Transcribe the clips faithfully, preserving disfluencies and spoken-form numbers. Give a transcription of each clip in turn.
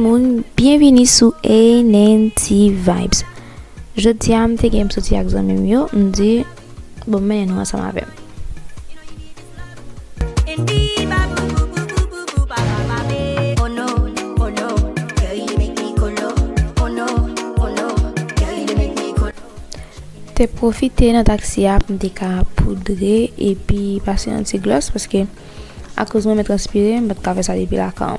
Moun, byenvini sou A N N T Vibes. Jodi a, m te gen m soti ak zanmi m yo, m di, bon, m mennen nou ansanm avè m. Te pwofite nan taksi a pou m te ka poudre epi pase yon ti glòs, paske akoz mwen men transpire, m pa t ka fè sa depi lakay.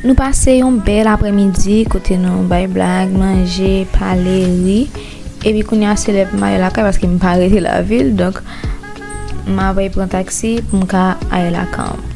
Nou pase yon bèl aprèmidi kote nou bay blag, manje, pale, ri. Epi kounye a se lè pou m ale lakay paske m pa rete lavil. Donk, m ap pran taksi pou m ka ale lakay.